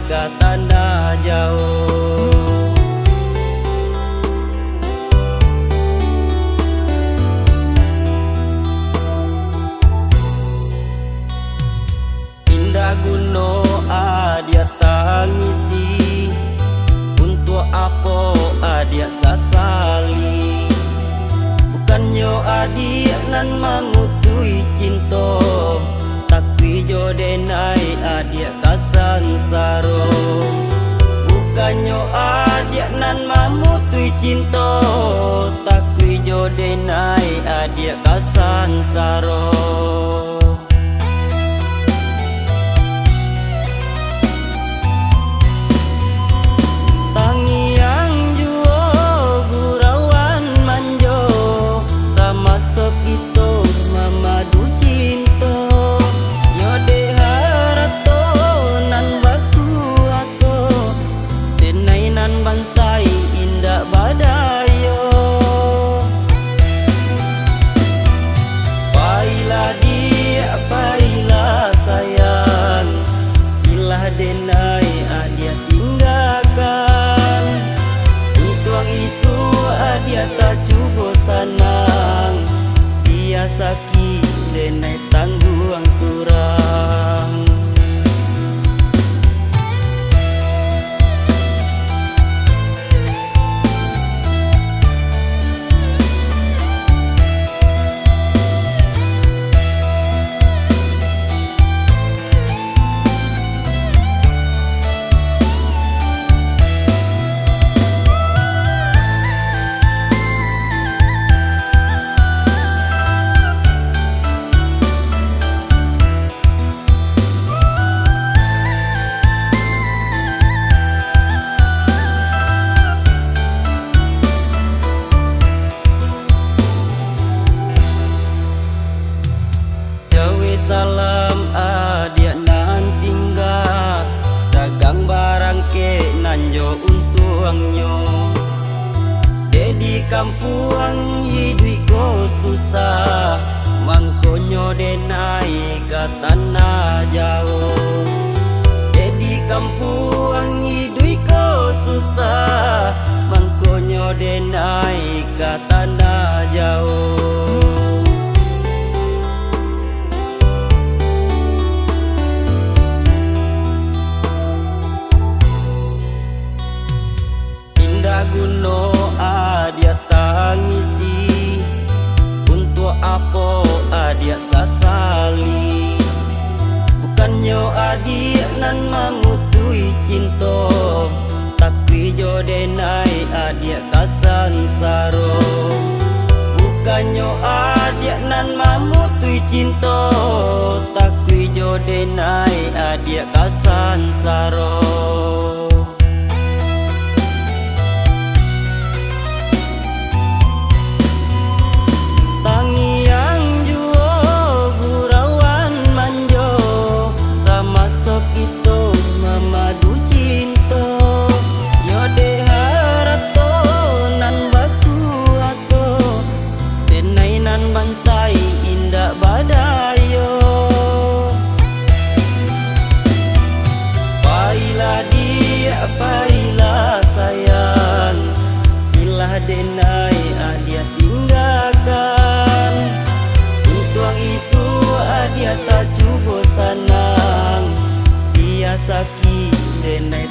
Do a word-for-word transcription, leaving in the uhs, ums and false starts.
ka tanah jauah. Indak guno adiak tangisi, untuak apo adiak sasali? Bukannyo adiak nan mamutuih cinto, takuik jo denai adiak ka sansaro. Bukannyo adiak nan mamutuih cinto, takuik jo denai adiak ka sansaro. Tangiang juo gurauan manjo, samaso kito mamadu cinto. Nyo dek harato nan bakuaso, denai nan bansai indak badayo. Pailah diak, pailah sayang, bilah denai adiak tinggakan. Untuang isuak adiak tacubo sanang, biaso sakik denai tangguang surang. Jauah salam adiak nan tingga, dagang barangkek nan jo untuangnyo. Dek di kampuang iduik ko susah, mangkonyo denai ka tanah jauah. Dek di kampuang iduik ko susah, mangkonyo denai ka tanah jauah. Indak guno adiak tangisi, untuak apo adiak sasali? Bukannyo adiak nan mamutuih cinto, takuik jo denai adiak ka sansaro. Bukannyo adiak nan mamutuih cinto, takuik jo denai adiak ka sansaro. Tangiang juo gurauan manjo, samaso kito mamadu cinto. Nyo dek harato nan bakuaso, denai nan bansai indak badayo. Pailah diak, pailah sayang, bilah denai adiak tinggakan. Untuang isuak adiak tacubo sanang, biaso sakik denai